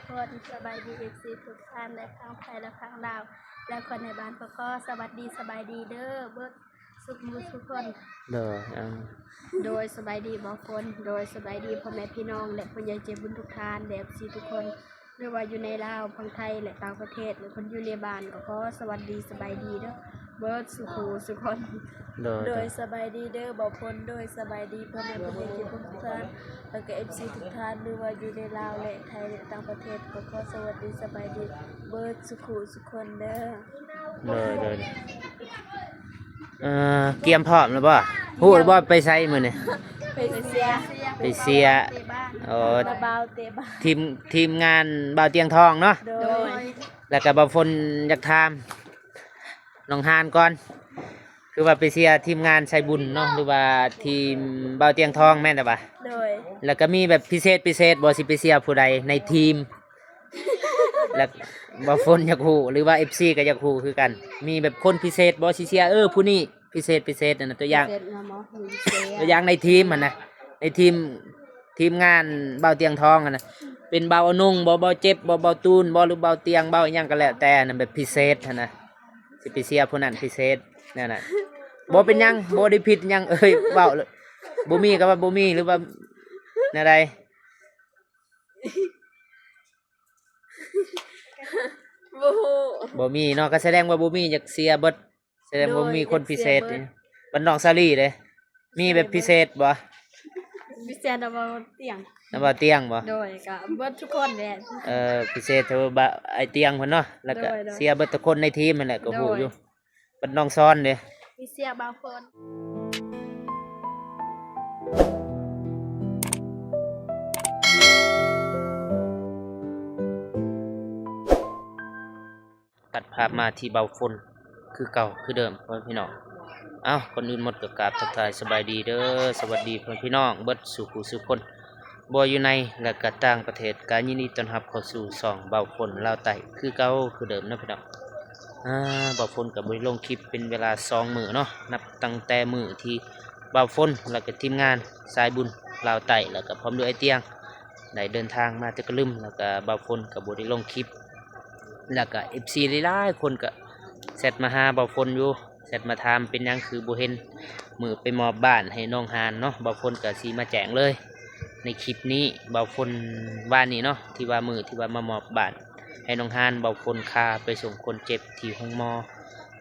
ຂໍສະບາຍດີ ເອັຟຊີ ທຸກທ່ານ ແລະ ທັງໄທ ແລະ ທັງລາວ ແລະ ຄົນໃນບ້ານ ຂໍສະຫວັດດີ ສະບາຍດີເດີ ເບິດສຸໝູ່ສຸຄົນ. ໂດຍ ເອີ ໂດຍ ສະບາຍດີບ່າວຝົນ ໂດຍ ສະບາຍດີພໍ່ແມ່ພີ່ນ້ອງ ແລະ ຜູ້ໃຫຍ່ໃຈບຸນທຸກທ່ານ ແລະ ເອັຟຊີ ທຸກຄົນ ຫຼືວ່າຢູ່ໃນລາວ ຝັ່ງໄທ ແລະ ຕ່າງປະເທດ ແລະ ຄົນຢູ່ໃນບ້ານ ກໍຂໍສະຫວັດດີ ສະບາຍດີເດີ ເບິດສຸຂູສຸຄົນ. ໂດຍ ໂດຍ ສະບາຍດີເດີບ່າວຝົນ ໂດຍ ສະບາຍດີພໍ່ແມ່ຜູ້ໃຫຍ່ໃຈບຸນທຸກທ່ານ ແລ້ວກໍ ເອັຟຊີ ທຸກທ່ານ ຫຼືວ່າຢູ່ໃນລາວ ແລະ ໄທ ແລະ ຕ່າງປະເທດ ກໍຂໍສະຫວັດດີ ສະບາຍດີ ເບິດສຸຂູສຸຄົນເດີ. ໂດຍ ໂດຍ ເອີ ກຽມພ້ອມແລ້ວບໍ່? ຮູ້ແລ້ວບໍ່ ໄປໃສມື້ນີ້? ໄປເຊຍ ໄປເຊຍ ເຕະບານ ໂອ້ ນະບ່າວເຕະບານ ທີມ ທີມງານບ່າວຕຽງທອງເນາະ. ໂດຍ ແລ້ວກໍບ່າວຝົນຢາກຖາມນ້ອງຮານກ່ອນ ຄືວ່າໄປເຊຍທີມງານສາຍບຸນເນາະ ຫຼືວ່າທີມບ່າວຕຽງທອງ ແມ່ນແລ້ວບໍ່? ໂດຍ ແລ້ວກໍມີແບບພິເສດ ພິເສດບໍ່ ຊິໄປເຊຍຜູ້ໃດໃນທີມ? ແລະ ບ່າວຝົນຢາກຮູ້ ຫຼືວ່າ ເອັຟຊີ ກໍຢາກຮູ້ຄືກັນ ມີແບບຄົນພິເສດບໍ່ ຊິເຊຍ ເອີ ຜູ້ນີ້ພິເສດ ພິເສດຫັ້ນນະ ຕົວຢ່າງ ພິເສດນະ ຕົວຢ່າງໃນທີມຫັ້ນນະ ໃນທີມ ທີມງານບ່າວຕຽງທອງຫັ້ນນະ ເປັນບ່າວອະນົງບໍ່ ບ່າວເຈັບບໍ່ ບ່າວຕູນບໍ່ ຫຼືບ່າວຕຽງ ບ່າວອີ່ຫຍັງກໍແລ້ວແຕ່ນະ ແບບພິເສດຫັ້ນນະ ຊິໄປເຊຍຜູ້ນັ້ນພິເສດນັ້ນນະ. ບໍ່ເປັນຫຍັງ ບໍ່ໄດ້ຜິດຫຍັງເອີຍ ເວົ້າ ບໍ່ມີກໍວ່າບໍ່ມີ ຫຼືວ່າແນວໃດ? ບໍ່ຮູ້ ບໍ່ມີເນາະ ກໍສະແດງວ່າບໍ່ມີ ຢາກເຊຍເບິດ ສະແດງວ່າບໍ່ມີຄົນພິເສດ. ໂດຍ ຢາກເຊຍເບິດ. ບັດນ້ອງສາລີເດ້ ມີແບບພິເສດບໍ່? ພິເສດນຳບ່າວຕຽງ ນຳບ່າວຕຽງບໍ່? ໂດຍ ກໍເບິດທຸກຄົນແຫຼະ. ເອີ ພິເສດເທົ່າບ່າວ ອ້າຍຕຽງເພິ່ນເນາະ ແລ້ວກໍ ໂດຍ ໂດຍ ເຊຍເບິດທຸກຄົນໃນທີມຫັ້ນແຫຼະ ກໍຮູ້ຢູ່. ໂດຍ ບັດນ້ອງຊອນເດ້ ມີເຊຍບ່າວຝົນ. ຕັດພາບມາທີ່ບ່າວຝົນຄືເກົ່າຄືເດີມ ພໍ່ແມ່ພີ່ນ້ອງ. ເອົ້າ ກ່ອນອື່ນໝົດກໍກາບທັກທາຍສະບາຍດີເດີ ສະຫວັດດີພໍ່ແມ່ພີ່ນ້ອງເບິດສູ່ຜູ້ສູ່ຄົນ ບໍ່ວ່າຢູ່ໃນ ແລະ ກະຕ່າງປະເທດ ກະຍິນດີຕ້ອນຮັບເຂົ້າສູ່ຊ່ອງບ່າວຝົນລາວໃຕ້ຄືເກົ່າຄືເດີມເນາະພີ່ນ້ອງ. ອາ ບ່າວຝົນກໍບໍ່ໄດ້ລົງຄລິບເປັນເວລາສອງມື້ເນາະ ນັບຕັ້ງແຕ່ມື້ທີ່ບ່າວຝົນ ແລ້ວກໍທີມງານສາຍບຸນລາວໃຕ້ ແລ້ວກໍພ້ອມດ້ວຍອ້າຍຕຽງ ໄດ້ເດີນທາງມາແຕ່ກະລຶມ ແລ້ວກໍບ່າວຝົນກໍບໍ່ໄດ້ລົງຄລິບ ແລ້ວກໍເອັຟຊີຫຼາຍໆຄົນກໍແຊັດມາຫາບ່າວຝົນຢູ່ ແຊັດມາຖາມເປັນຫຍັງຄືບໍ່ເຫັນມື້ໄປມອບບ້ານໃຫ້ນ້ອງຮານເນາະ. ບ່າວຝົນກໍຊິມາແຈ້ງເລີຍໃນຄລິບນີ້ ບ່າວຝົນ ວານນີ້ເນາະ ທີ່ວ່າມື້ທີ່ວ່າມາມອບບ້ານໃຫ້ນ້ອງຮານ ບ່າວຝົນພາໄປສົ່ງຄົນເຈັບທີ່ໂຮງໝໍ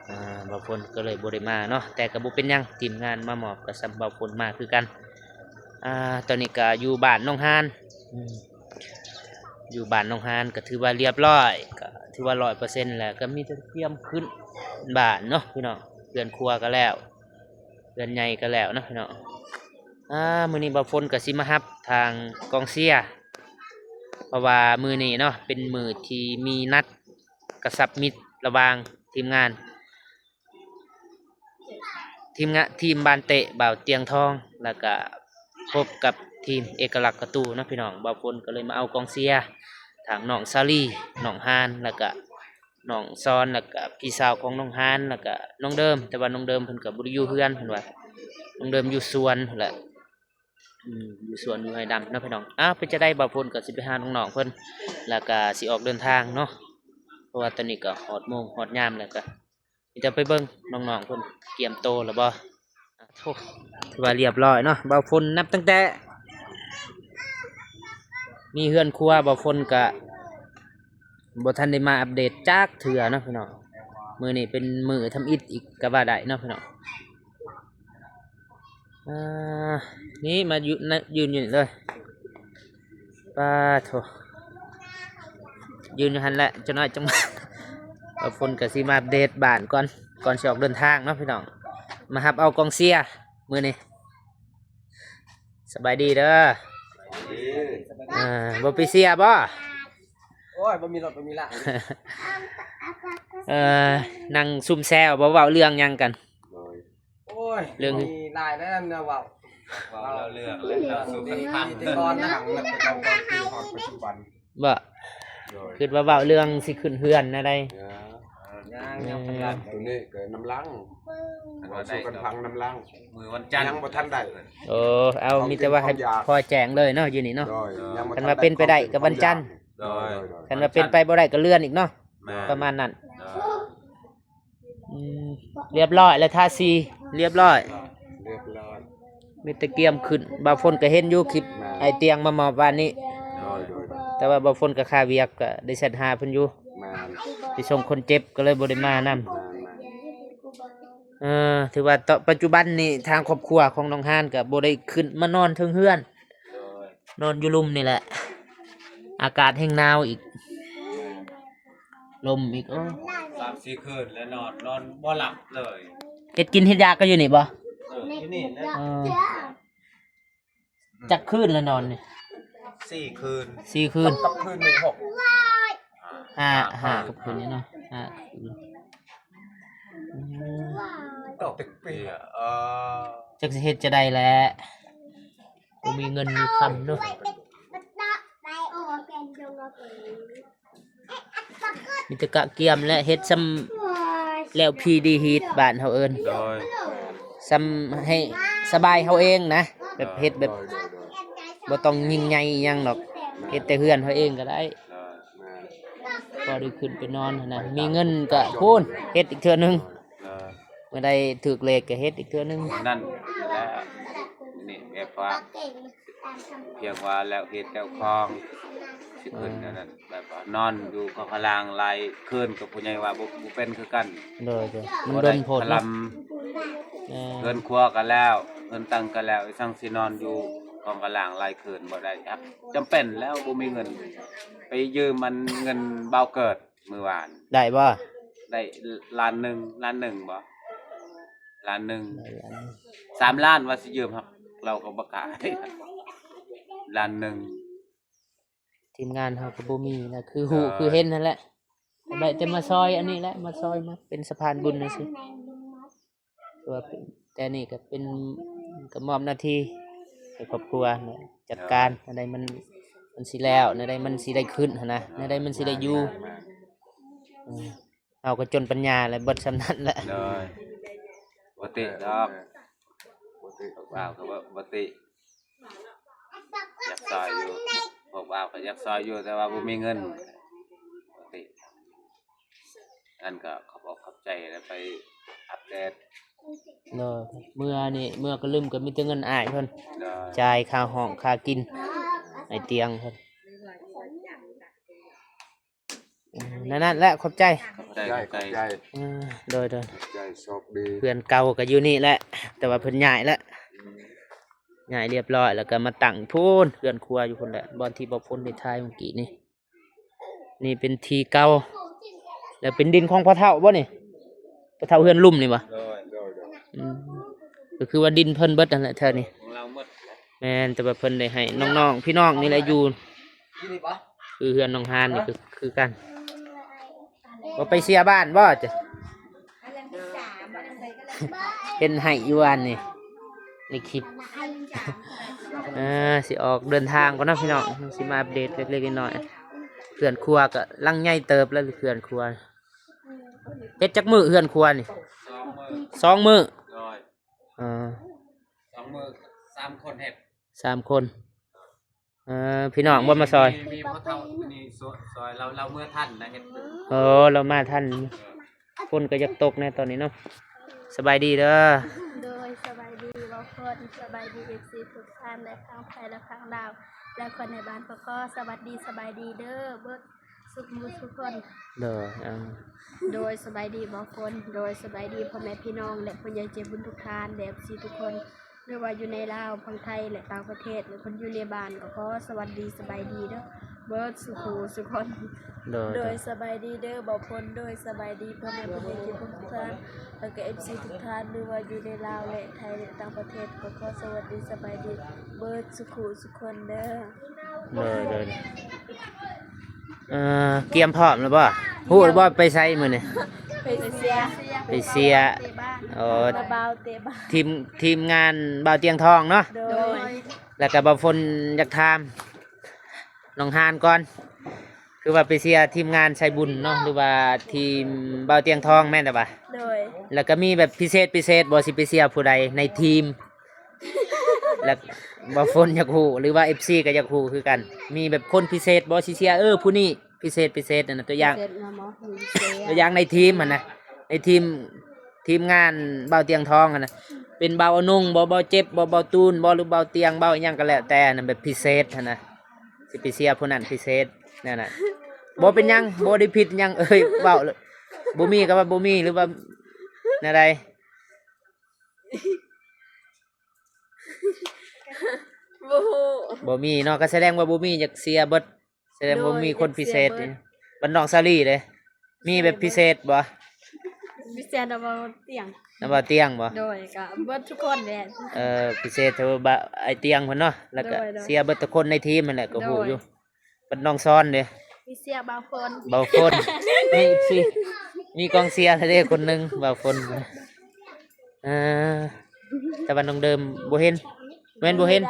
ອາ ບ່າວຝົນກໍເລີຍບໍ່ໄດ້ມາເນາະ ແຕ່ກໍບໍ່ເປັນຫຍັງ ທີມງານມາມອບກໍສ່ຳບ່າວຝົນມາຄືກັນ. ອາ ຕອນນີ້ກໍຢູ່ບ້ານນ້ອງຮານ ອືມ ຢູ່ບ້ານນ້ອງຮານກໍຖືວ່າລຽບຮ້ອຍ ກໍຖືວ່າຮ້ອຍເປີເຊັນແລ້ວ ກໍມີແຕ່ກຽມຂຶ້ນບ້ານເນາະພີ່ນ້ອງ. ເຮືອນຄົວກໍແລ້ວ ເຮືອນໃຫຍ່ກໍແລ້ວເນາະພີ່ນ້ອງ. ອາ ມື້ນີ້ບ່າວຝົນກໍຊິມາຮັບທາງກອງເຊຍ ເພາະວ່າມື້ນີ້ເນາະ ເປັນມື້ທີ່ມີນັດກະຊັບມິດລະຫວ່າງທີມງານ ທີມງານ ທີມບ້ານເຕະບ່າວຕຽງທອງ ແລ້ວກະພົບກັບທີມເອກະລັກກະຕູເນາະພີ່ນ້ອງ. ບ່າວຝົນກໍເລີຍມາເອົາກອງເຊຍ ທາງນ້ອງສາລີ ນ້ອງຮານ ແລ້ວກະນ້ອງຊອນ ແລ້ວກະພີ່ສາວຂອງນ້ອງຮານ ແລ້ວກະນ້ອງເດີມ ແຕ່ວ່ານ້ອງເດີມເພິ່ນກໍບໍ່ໄດ້ຢູ່ເຮືອນ ເພິ່ນວ່ານ້ອງເດີມຢູ່ສວນພຸ້ນແຫຼະ ອືມ ຢູ່ສວນຢູ່ໄຮ່ດຳເນາະພີ່ນ້ອງ. ອ້າວ ເປັນຈັ່ງໃດ ບ່າວຝົນກໍຊິໄປຫານ້ອງໆເພິ່ນ ແລ້ວກໍຊິອອກເດີນທາງເນາະ ເພາະວ່າຕອນນີ້ກໍຮອດໂມງຮອດຍາມແລ້ວ ກໍມີແຕ່ໄປເບິ່ງນ້ອງໆເພິ່ນກຽມໂຕແລ້ວບໍ່. ໂອ້ ຖືວ່າລຽບຮ້ອຍເນາະ ບ່າວຝົນ ນັບຕັ້ງແຕ່ມີເຮືອນຄົວ ບ່າວຝົນກໍບໍ່ທັນໄດ້ມາອັບເດດຈັກເທື່ອເນາະພີ່ນ້ອງ. ມື້ນີ້ເປັນມື້ທຳອິດອີກກໍວ່າໄດ້ເນາະພີ່ນ້ອງ. ອ່າ ນີ້ມາຢູ່ ນະ ຢືນຢູ່ນີ້ເລີຍ ປາໂທ້ ຢືນຢູ່ຫັ້ນແຫຼະ ຈັກໜ້ອຍຈັ່ງມາ. ບ່າວຝົນກໍຊິມາອັບເດດບ້ານກ່ອນ ກ່ອນຊິອອກເດີນທາງເນາະພີ່ນ້ອງ. ມາຮັບເອົາກອງເຊຍມື້ນີ້. ສະບາຍດີເດີ. ເອີ ບໍ່ໄປເຊຍບໍ່? ໂອ້ຍ ບໍ່ມີລົດ ບໍ່ມີລາ. ເອີ ນັ່ງຊຸມແຊວບໍ່ ເວົ້າເລື່ອງຫຍັງກັນ? ໂດຍ ໂອ້ຍ ເລື່ອງ ມີຫຼາຍແນວເວົ້າ ເວົ້າເລື່ອງ ເລື່ອງສຸກຄັນ ມີແຕ່ກ່ອນນະ ຕັ້ງແຕ່ເກົ່າກ່ອນ ຄືຮອດປັດຈຸບັນ ບໍ່? ໂດຍ ຄິດວ່າເວົ້າເລື່ອງຊິຂຶ້ນເຮືອນແນວໃດ? ຍັງ ຍັງ ອືມ ຍັງ ໂຕນີ້ກໍນຳຫຼັງ ເວົ້າສູ່ກັນຟັງນຳຫຼັງ ມື້ວັນຈັນ ຍັງບໍ່ທັນໄດ້. ໂອ້ ເອົາ ມີແຕ່ວ່າໃຫ້ພໍ່ແຈ້ງເລີຍເນາະ ຢູ່ນີ້ເນາະ. ໂດຍ ຍັງບໍ່ທັນໄດ້ ຄັນວ່າເປັນໄປໄດ້ກໍວັນຈັນ. ໂດຍ ໂດຍ ຄັນວ່າເປັນໄປບໍ່ໄດ້ກໍເລື່ອນອີກເນາະ ແມ່ນ ປະມານນັ້ນ ໂດຍ ອືມ ຮຽບຮ້ອຍແລ້ວ ທາສີຮຽບຮ້ອຍ ຮຽບຮ້ອຍ ມີແຕ່ກຽມຂຶ້ນ. ບ່າວຝົນກໍເຫັນຢູ່ຄລິບ ແມ່ນ ອ້າຍຕຽງມາມອບວານນີ້ ໂດຍ ໂດຍ ແຕ່ວ່າບ່າວຝົນກໍຄາວຽກ ກໍໄດ້ແຊັດຫາເພິ່ນຢູ່ ແມ່ນ ໄປສົ່ງຄົນເຈັບກໍເລີຍບໍ່ໄດ້ມານຳ ແມ່ນ ແມ່ນ ເອີ ຖືວ່າຕອນປັດຈຸບັນນີ້ທາງຄອບຄົວຂອງນ້ອງຮານກໍບໍ່ໄດ້ຂຶ້ນມານອນເທິງເຮືອນ ໂດຍ ນອນຢູ່ລຸ່ມນີ້ແຫຼະ ອາກາດແຮ່ງໜາວອີກ ລົມອີກ ໂອ້ ສາມສີ່ຄືນແລ້ວນອນ ນອນບໍ່ຫຼັບເລີຍ ເຮັດກິນເຮັດຢາກໍຢູ່ນີ້ບໍ່? ເອີ ຢູ່ນີ້ແຫຼະ ເອີ ຈັກຄືນລະນອນນີ້? ສີ່ຄືນ ສີ່ຄືນ ກັບຄືນນີ້ຫົກ ຫ້າ ຫ້າ ຫ້າກັບຄືນນີ້ເນາະ ຫ້າຄືນ ອືມ ຕອກເປັກເປຍ ເອີ ຈັກຊິເຮັດຈັ່ງໃດແຫຼະ ບໍ່ມີເງິນມີຄຳເນາະ ມີແຕ່ກະກຽມແຫຼະ ເຮັດຊ່ຳແລ້ວພີດີຮີດ ບ້ານເຮົາເອີ້ນ ໂດຍ ຊ່ຳໃຫ້ສະບາຍເຮົາເອງນະ ແບບເຮັດແບບ ໂດຍ ໂດຍ ໂດຍ ບໍ່ຕ້ອງຍິ່ງໃຫຍ່ອີ່ຫຍັງດອກ ເຮັດແຕ່ເຮືອນເຮົາເອງກໍໄດ້ ໂດຍ ແມ່ນ ພໍໄດ້ຂຶ້ນໄປນອນຫັ້ນນະ ມີເງິນກໍພຸ້ນ ເຮັດອີກເທື່ອໜຶ່ງ ໂດຍ ເມື່ອໃດຖືກເລກກໍເຮັດອີກເທື່ອໜຶ່ງ ນັ້ນແຫຼະ ນີ້ແບບວ່າ ພຽງວ່າແລ້ວເຮັດແລ້ວຄອງ ຊິຂຶ້ນແນວນັ້ນ ແບບວ່ານອນຢູ່ກອງກະລາງຫຼາຍຄືນ ກັບຜູ້ໃຫຍ່ວ່າບໍ່ ບໍ່ເປັນຄືກັນ ໂດຍ ໂດຍ ມັນດົນໂພດເນາະ ແມ່ນ ເຮືອນຄົວກໍແລ້ວ ເຮືອນຕັງກໍແລ້ວ ອີ່ສັງຊິນອນຢູ່ກອງກະລາງຫຼາຍຄືນບໍ່ໄດ້ ຈຳເປັນແລ້ວ ບໍ່ມີເງິນ ໄປຢືມມັນເງິນບ່າວເກີດ ມື້ວານ ໄດ້ບໍ່? ໄດ້ລ້ານໜຶ່ງ ລ້ານໜຶ່ງບໍ່? ລ້ານໜຶ່ງ ໄດ້ລ້ານໜຶ່ງ ສາມລ້ານວ່າຊິຢືມ ເຮົາ ເຮົາກໍບໍ່ກ້າ ລ້ານໜຶ່ງ ທີມງານເຮົາກໍບໍ່ມີນະ ຄືຮູ້ ເອີ ຄືເຫັນຫັ້ນແຫຼະ ໄດ້ແຕ່ມາຊ່ອຍອັນນີ້ແຫຼະ ມາຊ່ອຍ ມາເປັນສະພານບຸນຊື່ໆ ແຕ່ວ່າເປັນ ແຕ່ນີ້ກໍເປັນ ກໍມອບໜ້າທີ່ໃຫ້ຄອບຄົວນະ ຈັດການ ເອີ ແນວໃດມັນ ມັນຊິແລ້ວ ແນວໃດມັນຊິໄດ້ຂຶ້ນຫັ້ນນະ ແນວໃດມັນຊິໄດ້ຢູ່ ແມ່ນໆ ເອີ ເຮົາກໍຈົນປັນຍາແລ້ວ ເບິດສ່ຳນັ້ນແຫຼະ ໂດຍ ບໍ່ຕິດອກ ບໍ່ຕິ ພວກບ່າວກໍບໍ່ ບໍ່ຕິ ຢາກຊ່ອຍຢູ່ ພວກບ່າວກໍຢາກຊ່ອຍຢູ່ ແຕ່ວ່າບໍ່ມີເງິນ ບໍ່ຕິ ອັນກໍຂອບອົກຂອບໃຈ ແລ້ວໄປອັບເດດ ໂດຍ ເມື່ອນີ້ ເມື່ອກໍລືມ ກໍມີແຕ່ເງິນອ້າຍເພິ່ນ ໂດຍ ຈ່າຍຄ່າຫ້ອງຄ່າກິນ ອ້າຍຕຽງເພິ່ນ ນັ້ນແຫຼະ ຂອບໃຈ ຂອບໃຈ ຂອບໃຈ ຂອບໃຈ ເອີ ໂດຍ ໂດຍ ຂອບໃຈ ໂຊກດີ ເຮືອນເກົ່າກໍຢູ່ນີ້ແຫຼະ ແຕ່ວ່າເພິ່ນຍ້າຍແລ້ວ ອືມ ຍ້າຍຮຽບຮ້ອຍ ແລ້ວກໍມາຕັ້ງພຸ້ນ ເຮືອນຄົວຢູ່ພຸ້ນແຫຼະ ບ່ອນທີ່ບ່າວຝົນໄດ້ຖ່າຍມື້ກີ້ນີ້ ນີ້ເປັນທີ່ເກົ່າ ແລ້ວເປັນດິນຂອງພໍ່ເຖົ້າບໍ່ນີ້? ພໍ່ເຖົ້າເຮືອນລຸ່ມນີ້ບໍ່? ໂດຍ ໂດຍ ໂດຍ ອືມ ກໍຄືວ່າດິນເພິ່ນເບິດຫັ້ນແຫຼະແຖວນີ້ ຂອງລາວໝົດ ແມ່ນ ແຕ່ວ່າເພິ່ນໄດ້ໃຫ້ນ້ອງໆ ພີ່ນ້ອງນີ້ແຫຼະຢູ່ ຢູ່ນີ້ບໍ່? ຄືເຮືອນນ້ອງຮານນີ້ ເອີ ຄື ຄືກັນ ບໍ່ໄປເຊຍບ້ານບໍ່? ເຫັນໃຫ້ຢູ່ອັນນີ້ ໃນຄລິບ ເອີ ຊິອອກເດີນທາງກ່ອນເນາະພີ່ນ້ອງ ຊິມາອັບເດດເລັກໆ ນ້ອຍໆ ເຮືອນຄົວກໍຫຼັງໃຫຍ່ເຕີບແລ້ວ ເຮືອນຄົວ ເຮັດຈັກມື້ເຮືອນຄົວນີ້? ສອງມື້ ສອງມື້ ໂດຍ ເອີ ສອງມື້ ສາມຄົນເຮັດ ສາມຄົນ ເອີ ພີ່ນ້ອງບໍ່ມາຊ່ອຍ ມີ ມີພໍ່ເຖົ້ານີ້ຊ່ວຍ ຊ່ວຍລາວ ລາວເມືອທັນນະ ເຮັດ ເອີ ລາວມາທັນ ເອີ ຝົນກໍຢາກຕົກແດ່ຕອນນີ້ເນາະ ສະບາຍດີເດີ ໂດຍ ສະບາຍດີບ່າວຝົນ ສະບາຍດີເອັຟຊີທຸກທ່ານ ແລະ ທັງໄທ ແລະ ທັງລາວ ແລະ ຄົນໃນບ້ານກໍຂໍສະຫວັດດີ ສະບາຍດີເດີ ເບິດ ສຸກໝູ່ສຸກຄົນ ໂດຍ ເອີ ໂດຍ ສະບາຍດີບ່າວຝົນ ໂດຍ ສະບາຍດີພໍ່ແມ່ພີ່ນ້ອງ ແລະ ຜູ້ໃຫຍ່ໃຈບຸນທຸກທ່ານ ແລະ ເອັຟຊີທຸກຄົນ ຫຼືວ່າຢູ່ໃນລາວ ຝັ່ງໄທ ແລະ ຕ່າງປະເທດ ແລະ ຄົນຢູ່ໃນບ້ານ ກໍຂໍສະຫວັດດີ ສະບາຍດີເດີ ເບິດສຸຂູສຸຄົນ ໂດຍ ໂດຍ ໂດຍ ສະບາຍດີເດີບ່າວຝົນ ໂດຍ ສະບາຍດີພໍ່ແມ່ຜູ້ໃຫຍ່ໃຈບຸນທຸກທ່ານ ແລ້ວກໍ ເອັຟຊີ ທຸກທ່ານ ຫຼືວ່າຢູ່ໃນລາວ ແລະ ໄທ ແລະ ຕ່າງປະເທດ ກໍຂໍສະຫວັດດີ ສະບາຍດີ ເບິດສຸຂູສຸຄົນເດີ. ໂດຍ ໂດຍ ເອີ ກຽມພ້ອມແລ້ວບໍ່? ຮູ້ແລ້ວບໍ່ໄປໃສມື້ນີ້? ໄປເຊຍ ໄປເຊຍ ເຕະບານ ໂອ້ ມາບ່າວເຕະບານ ທີມ ທີມງານບ່າວຕຽງທອງເນາະ ໂດຍ ແລ້ວກໍບ່າວຝົນຢາກຖາມນ້ອງຮານກ່ອນ ຄືວ່າໄປເຊຍທີມງານໄຊບຸນເນາະ ຫຼືວ່າທີມບ່າວຕຽງທອງແມ່ນແລ້ວຫວາ? ໂດຍ ແລ້ວກໍມີແບບພິເສດ ພິເສດບໍ່ ຊິໄປເຊຍຜູ້ໃດໃນທີມ? ແລ້ວບ່າວຝົນຢາກຮູ້ ຫຼືວ່າເອັຟຊີກໍຢາກຮູ້ຄືກັນ ມີແບບຄົນພິເສດບໍ່ ຊິເຊຍ ເອີ ຜູ້ນີ້ພິເສດ ພິເສດຫັ້ນນະ ຕົວຢ່າງ ພິເສດນະ ໝໍ ມີພິເສດ ຕົວຢ່າງໃນທີມຫັ້ນນະ ໃນທີມ ທີມງານບ່າວຕຽງທອງຫັ້ນນະ ເປັນບ່າວອະນົງບໍ່ ບ່າວເຈັບບໍ່ ບ່າວຕູນບໍ່ ຫຼືບ່າວຕຽງ ບ່າວອີ່ຫຍັງກໍແລ້ວແຕ່ຫັ້ນນະ ແບບພິເສດຫັ້ນນະ ຊິໄປເຊຍຜູ້ນັ້ນພິເສດນັ້ນນະ ບໍ່ເປັນຫຍັງ ບໍ່ໄດ້ຜິດຫຍັງເອີຍ ເວົ້າ ບໍ່ມີກໍວ່າບໍ່ມີ ຫຼືວ່າແນວໃດ? ບໍ່ຮູ້ ບໍ່ມີເນາະ ກໍສະແດງວ່າບໍ່ມີ ຢາກເຊຍເບິດ ສະແດງວ່າບໍ່ມີຄົນພິເສດ ໂດຍ ຢາກເຊຍເບິດ. ບັດນ້ອງສາລີເດ້ ມີແບບພິເສດບໍ່? ພິເສດນຳບ່າວຕຽງ ນຳບ່າວຕຽງບໍ່? ໂດຍ ກໍເບິດທຸກຄົນແຫຼະ ເອີ ພິເສດເທົ່າບ່າວ ອ້າຍຕຽງເພິ່ນເນາະ ແລ້ວກໍ ໂດຍ ໂດຍ ເຊຍເບິດທຸກຄົນໃນທີມຫັ້ນແຫຼະ ກໍຮູ້ຢູ່ ໂດຍ. ບັດນ້ອງຊອນເດ້? ມີເຊຍບ່າວຝົນ ບ່າວຝົນ ມີອີກຊິ ມີກອງເຊຍແທ້ເດ້ຄົນໜຶ່ງ ບ່າວຝົນ ເອີ ແຕ່ວ່ານ້ອງເດີມບໍ່ເຫັນ ແມ່ນບໍ່ເຫັນ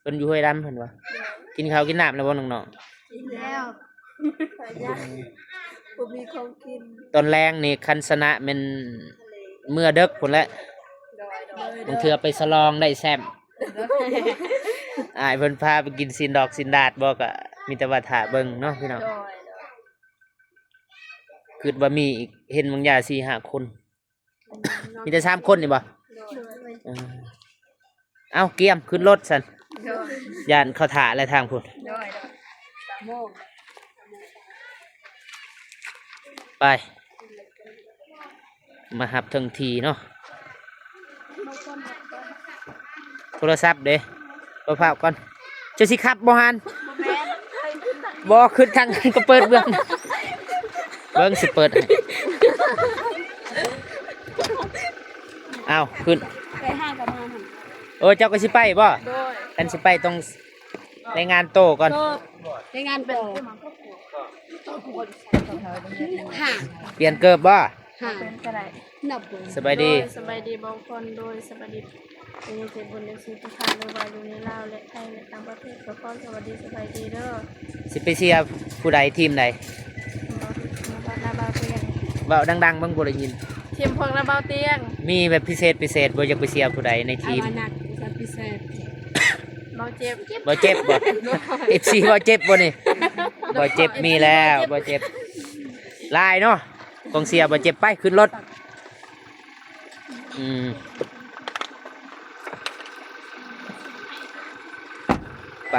ເພິ່ນຢູ່ຫ້ວຍດຳເພິ່ນວ່າ ກິນເຂົ້າກິນນ້ຳແລ້ວບໍ່ນ້ອງໆ? ກິນແລ້ວ ບໍ່ມີຂອງກິນ ຕອນແລງນີ້ຄັນຊະນະແມ່ນເມືອເດິກພຸ້ນແຫຼະ ບາງເທື່ອໄປສະຫຼອງໄດ້ແຊ້ມ ອ້າຍເພິ່ນພາໄປກິນຊີ້ນດອກຊີ້ນດາດບໍ່ ກະມີແຕ່ວ່າຖ້າເບິ່ງເນາະພີ່ນ້ອງ ໂດຍ ໂດຍ ຄິດວ່າມີອີກ ເຫັນບາງຢ່າງສີ່ຫ້າຄົນ ມີແຕ່ສາມຄົນນີ້ບໍ່? ໂດຍ ເອີ ເອົ້າ ກຽມຂຶ້ນລົດຊັ້ນ ໂດຍ ຢ້ານເຂົາຖ້າແລ້ວທາງພຸ້ນ ໂດຍ ໂດຍ ໄປ ມາຮັບເຖິງທີ່ເນາະ ໂທລະສັບເດ້ ເອົາພາບກ່ອນ ເຈົ້າຊິຂັບບໍ່ຫັ້ນ? ບໍ່ແມ່ນ ບໍ່ ຂຶ້ນທາງນັ້ນກໍເປີດເບື້ອງ ເບິ່ງຊິເປີດໃຫ້ ເອົ້າ ຂຶ້ນ ໄປຫາກັບມາຫັ້ນ ໂອ້ ເຈົ້າກໍຊິໄປບໍ່? ໂດຍ ຄັນຊິໄປຕ້ອງ ລາຍງານໂຕກ່ອນ ໂຕ ລາຍງານໂຕ ຫາ ປ່ຽນເກີບບໍ່? ຫາ ນັບເບິ່ງ ສະບາຍດີ ໂດຍ ສະບາຍດີບ່າວຝົນ ໂດຍ ສະບາຍດີ ເອັຟຊີທຸກທ່ານ ບໍ່ວ່າຢູ່ໃນລາວ ແລະ ໄທ ແລະ ຕ່າງປະເທດ ກໍຂໍສະຫວັດດີ ສະບາຍດີເດີ ຊິໄປເຊຍຜູ້ໃດ ທີມໃດ? ເວົ້າດັງໆເບິ່ງ ບໍ່ໄດ້ຍິນ ທີມພວກນ້າບ່າວຕຽງ ມີແບບພິເສດ ພິເສດບໍ່? ຢາກໄປເຊຍຜູ້ໃດໃນທີມ? ອາລານັກ ພິເສດ ບໍ່ເຈັບ ບໍ່ເຈັບບໍ່? ເອັຟຊີບໍ່ເຈັບບໍ່ນີ້? ບໍ່ເຈັບມີແລ້ວ ບໍ່ເຈັບ ຫຼາຍເນາະ ກອງເຊຍບໍ່ເຈັບ ໄປຂຶ້ນລົດ ອືມ ໄປ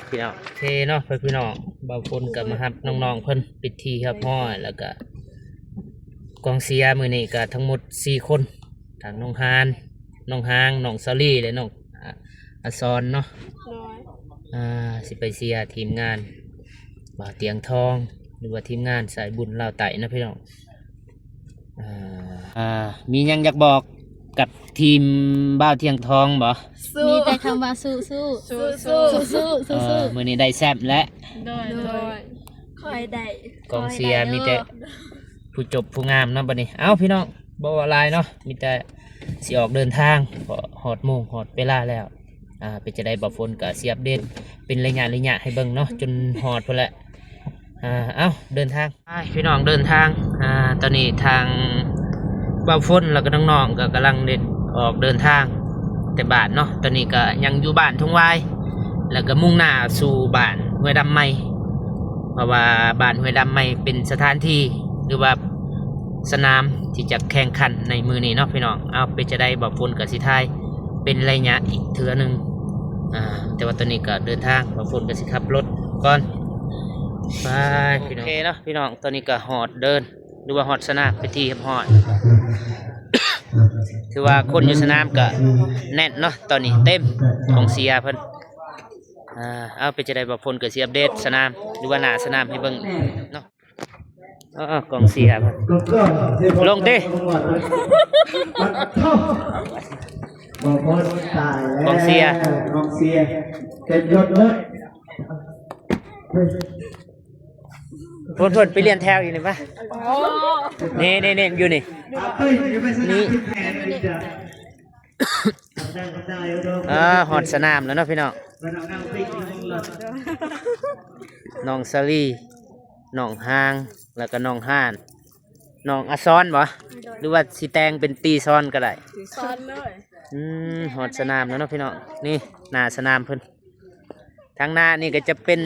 ພີ່ນ້ອງ ໂອເຄເນາະ ພີ່ນ້ອງ ບ່າວຝົນກໍມາຮັບນ້ອງໆເພິ່ນເປັນທີ່ຮຽບຮ້ອຍ ແລ້ວກໍກອງເຊຍມື້ນີ້ກໍທັງໝົດສີ່ຄົນ ທັງນ້ອງຮານ ນ້ອງຮາງ ນ້ອງສາລີ ແລະ ນ້ອງ ອາ ອາສອນເນາະ ໂດຍ ອາ ຊິໄປເຊຍທີມງານບ່າວຕຽງທອງ ຫຼືວ່າທີມງານສາຍບຸນລາວໃຕ້ນະພີ່ນ້ອງ ອາ ອາ ມີຫຍັງຢາກບອກກັບທີມບ່າວຕຽງທອງບໍ່? ມີແຕ່ຄຳວ່າສູ້ໆ ສູ້ໆ ເອີ ມື້ນີ້ໄດ້ແຊ້ມແລ້ວ ໂດຍ ໂດຍ ຂໍໃຫ້ໄດ້ ກອງເຊຍມີແຕ່ຜູ້ຈົບຜູ້ງາມເນາະບັດນີ້ ເອົ້າ ພີ່ນ້ອງ ບໍ່ເວົ້າຫຼາຍເນາະ ມີແຕ່ຊິອອກເດີນທາງ ເພາະຮອດໂມງຮອດເວລາແລ້ວ ອາ ເປັນຈັ່ງໃດ ບ່າວຝົນກໍຊິອັບເດດເປັນໄລຍະໆໃຫ້ເບິ່ງເນາະ ຈົນຮອດພຸ້ນແຫຼະ ອາ ເອົ້າ ເດີນທາງ ໄປພີ່ນ້ອງ ເດີນທາງ ອາ ຕອນນີ້ທາງບ່າວຝົນ ແລ້ວກໍນ້ອງໆ ກໍກຳລັງເດີນ ອອກເດີນທາງແຕ່ບ້ານເນາະ ຕອນນີ້ກໍຍັງຢູ່ບ້ານທົ່ງວາຍ ແລ້ວກໍມຸ່ງໜ້າສູ່ບ້ານຫ້ວຍດຳໃໝ່ ເພາະວ່າບ້ານຫ້ວຍດຳໃໝ່ເປັນສະຖານທີ່ ຫຼືວ່າສະໜາມທີ່ຈະແຂ່ງຂັນໃນມື້ນີ້ເນາະພີ່ນ້ອງ ເອົ້າ ເປັນຈັ່ງໃດ ບ່າວຝົນກໍຊິຖ່າຍເປັນໄລຍະອີກເທື່ອໜຶ່ງ ອາ ແຕ່ວ່າຕອນນີ້ກໍເດີນທາງ ບ່າວຝົນກໍຊິຂັບລົດກ່ອນ ໄປພີ່ນ້ອງ ໂອເຄເນາະ ພີ່ນ້ອງ ຕອນນີ້ກໍຮອດເດີ່ນ ຫຼືວ່າຮອດສະໜາມເປັນທີ່ຮຽບຮ້ອຍ ຖືວ່າຄົນຢູ່ສະໜາມກໍແໜ້ນເນາະ ຕອນນີ້ເຕັມ ກອງເຊຍເພິ່ນ ອາ ເອົາ ເປັນຈັ່ງໃດ ບ່າວຝົນກໍຊິອັບເດດສະໜາມ ຫຼືວ່າໜ້າສະໜາມໃຫ້ເບິ່ງເນາະ ເອີ ກອງເຊຍເພິ່ນ ລົງຕິ ກອງເຊຍ ກອງເຊຍ ເຕັມລົດເລີຍ ເພິ່ນ ເພິ່ນໄປລຽນແຖວຢູ່ນີ້ປະ ນີ້ໆໆ ຢູ່ນີ້ ນີ້ ເອີ ຮອດສະໜາມແລ້ວເນາະພີ່ນ້ອງ ນ້ອງສາລີ ນ້ອງຮາງ ແລ້ວກໍນ້ອງຮານ ນ້ອງອາຊອນບໍ່? ໂດຍ ຫຼືວ່າຊິແຕ່ງເປັນຕີຊອນກໍໄດ້ ຕີຊອນເລີຍ. ອືມ ຮອດສະໜາມແລ້ວເນາະພີ່ນ້ອງ. ນີ້ໜ້າສະໜາມເພິ່ນ. ທາງໜ້ານີ້ກໍຈະເປັນ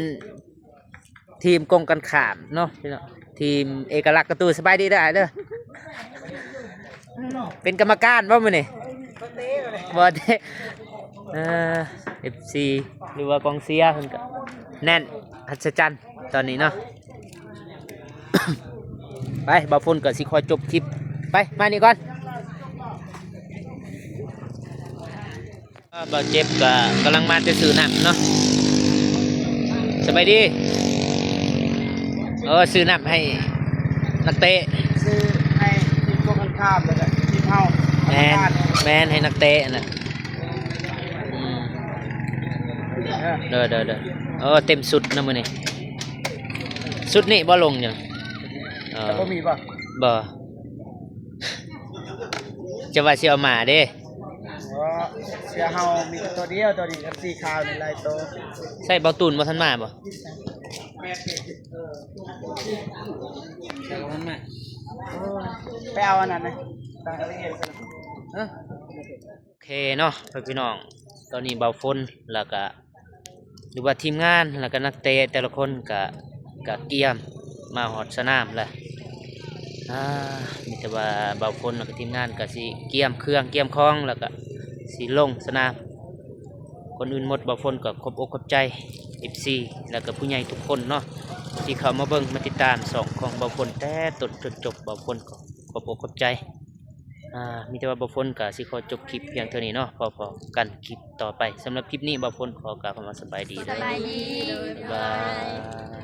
ທີມກົງກັນຂ້າມເນາະພີ່ນ້ອງ. ທີມເອກະລັກກະຕູ. ສະບາຍດີເດີອ້າຍເດີ. ເປັນກຳມະການບໍ່ມື້ນີ້? ບໍ່ເດ້. ເອີ ເອັຟຊີ ຫຼືວ່າກອງເຊຍເພິ່ນກໍແໜ້ນອັດສະຈັນຕອນນີ້ເນາະ. ໄປ ບ່າວຝົນກໍຊິຂໍຈົບຄລິບ. ໄປ ມານີ້ກ່ອນ. ບ່າວເຈັບກໍກຳລັງມາແຕ່ຊື້ນ້ຳເນາະ. ສະບາຍດີ. ເອີ ຊື້ນ້ຳໃຫ້ນັກເຕະ. ຊື້ໃຫ້ທີມກົງກັນຂ້າມ ແລ້ວກໍທີມເຮົາ. ແມ່ນ ແມ່ນ ໃຫ້ນັກເຕະນະ. ອືມ ເອີ ໂດຍໆໆ. ໂອ້ ເຕັມຊຸດນະມື້ນີ້. ຊຸດນີ້ບໍ່ລົງຢູ່. ເອີ ແຕ່ບໍ່ມີບໍ່? ບໍ່. ຈະວ່າຊິເອົາໝາເດ້. ບໍ່ ເສື້ອເຮົາມີແຕ່ໂຕດຽວ ໂຕນີ້ກັບສີຂາວນີ້ຫຼາຍໂຕ. ໃສ່ເບົາຕູນບໍ່ທັນມາບໍ່? ເສື້ອບໍ່ທັນມາ. ໂອ້ຍ ໄປເອົາອັນນັ້ນນະ ຕ່າງອາລິເອນ. ເອີ ໂອເຄເນາະ ພໍ່ແມ່ພີ່ນ້ອງ. ຕອນນີ້ບ່າວຝົນ ແລ້ວກະ ຫຼືວ່າທີມງານ ແລ້ວກະນັກເຕະແຕ່ລະຄົນກະ ກະກຽມມາຮອດສະໜາມແລ້ວ. ອາ ມີແຕ່ວ່າບ່າວຝົນ ແລ້ວກະທີມງານກະຊິກຽມເຄື່ອງກຽມຂອງ ແລ້ວກະຊິລົງສະໜາມ. ກ່ອນອື່ນໝົດ ບ່າວຝົນກໍຂອບອົກຂອບໃຈ ເອັຟຊີ ແລ້ວກະຜູ້ໃຫຍ່ທຸກຄົນເນາະ ທີ່ເຂົ້າມາເບິ່ງມາຕິດຕາມຊ່ອງຂອງບ່າວຝົນແຕ່ຕົ້ນຈົນຈົບ. ບ່າວຝົນກໍຂອບອົກຂອບໃຈ. ອາ ມີແຕ່ວ່າບ່າວຝົນກໍຊິຂໍຈົບຄລິບພຽງເທົ່ານີ້ເນາະ. ພໍ້ກັນຄລິບຕໍ່ໄປ. ສຳລັບຄລິບນີ້ ບ່າວຝົນຂໍກ່າວຄຳວ່າສະບາຍດີເດີ. ສະບາຍດີ. ບາຍບາຍ.